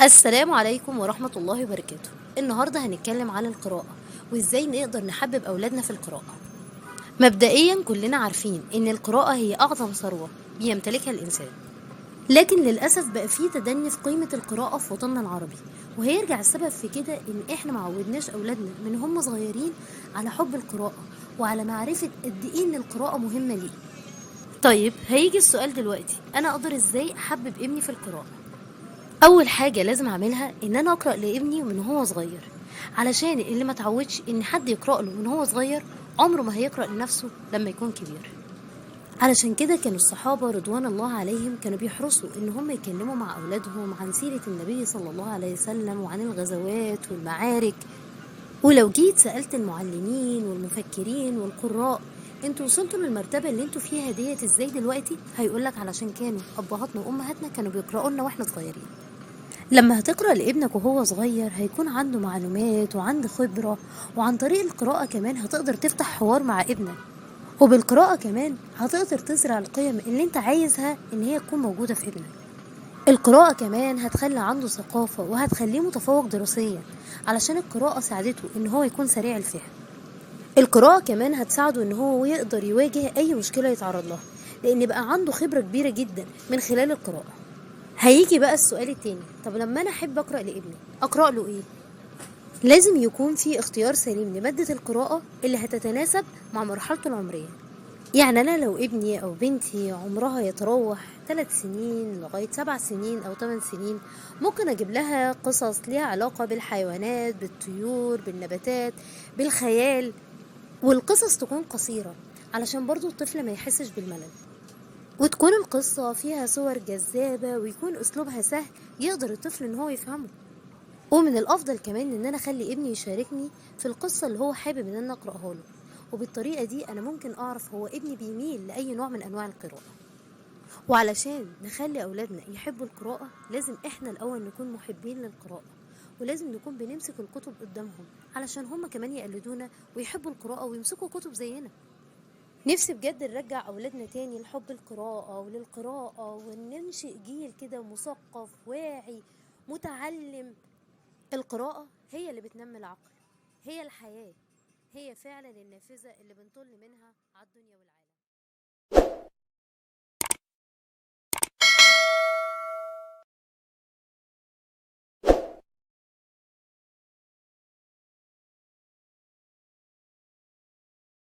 السلام عليكم ورحمة الله وبركاته. النهاردة هنتكلم عن القراءة وإزاي نقدر نحبب أولادنا في القراءة. مبدئيا كلنا عارفين إن القراءة هي أعظم ثروة بيمتلكها الإنسان، لكن للأسف بقى فيه تدني في قيمة القراءة في وطننا العربي، وهيرجع السبب في كده إن إحنا معودناش أولادنا من هم صغيرين على حب القراءة وعلى معرفة قد إيه إن القراءة مهمة ليه. طيب هيجي السؤال دلوقتي، أنا أقدر إزاي أحبب ابني في القراءة؟ أول حاجة لازم أعملها إن أنا أقرأ لابني من هو صغير، علشان اللي ما تعودش إن حد يقرأ له من هو صغير عمره ما هيقرأ لنفسه لما يكون كبير. علشان كده كانوا الصحابة رضوان الله عليهم كانوا بيحرصوا إن هم يكلموا مع أولادهم عن سيرة النبي صلى الله عليه وسلم وعن الغزوات والمعارك. ولو جيت سألت المعلمين والمفكرين والقراء انتوا وصلتوا للمرتبة اللي انتوا فيها ديت ازاي دلوقتي، هيقولك علشان كانوا أبهاتنا وأمهاتنا كانوا بيقرأوا لنا واحنا صغيرين. لما هتقرأ لابنك وهو صغير هيكون عنده معلومات وعنده خبرة، وعن طريق القراءة كمان هتقدر تفتح حوار مع ابنك، وبالقراءة كمان هتقدر تزرع القيم اللي انت عايزها ان هي تكون موجودة في ابنك. القراءة كمان هتخلي عنده ثقافة وهتخليه متفوق دراسيا، علشان القراءة ساعدته ان هو يكون سريع الفهم. القراءة كمان هتساعده ان هو يقدر يواجه اي مشكلة يتعرض لها، لان بقى عنده خبرة كبيرة جدا من خلال القراءة. هيجي بقى السؤال التاني، طب لما انا احب اقرأ لابني اقرأ له ايه؟ لازم يكون في اختيار سليم لمادة القراءة اللي هتتناسب مع مرحلته العمرية. يعني انا لو ابني او بنتي عمرها يتراوح 3 سنين لغاية 7 سنين او 8 سنين، ممكن اجيب لها قصص ليها علاقة بالحيوانات، بالطيور، بالنباتات، بالخيال، والقصص تكون قصيرة علشان برضو الطفل ما يحسش بالملل، وتكون القصة فيها صور جذابة ويكون أسلوبها سهل يقدر الطفل إن هو يفهمه. ومن الأفضل كمان إن أنا أخلي ابني يشاركني في القصة اللي هو حابب إن أنا أقرأها له، وبالطريقة دي أنا ممكن أعرف هو ابني بيميل لأي نوع من أنواع القراءة. وعلشان نخلي أولادنا يحبوا القراءة لازم إحنا الأول نكون محبين للقراءة، ولازم نكون بنمسك الكتب قدامهم علشان هم كمان يقلدونا ويحبوا القراءة ويمسكوا كتب زينا. نفسي بجد نرجع أولادنا تاني لحب القراءة وللقراءة، وننشئ جيل كده مثقف واعي متعلم. القراءة هي اللي بتنمي العقل، هي الحياة، هي فعلا النافذة اللي بنطل منها على الدنيا والعالم.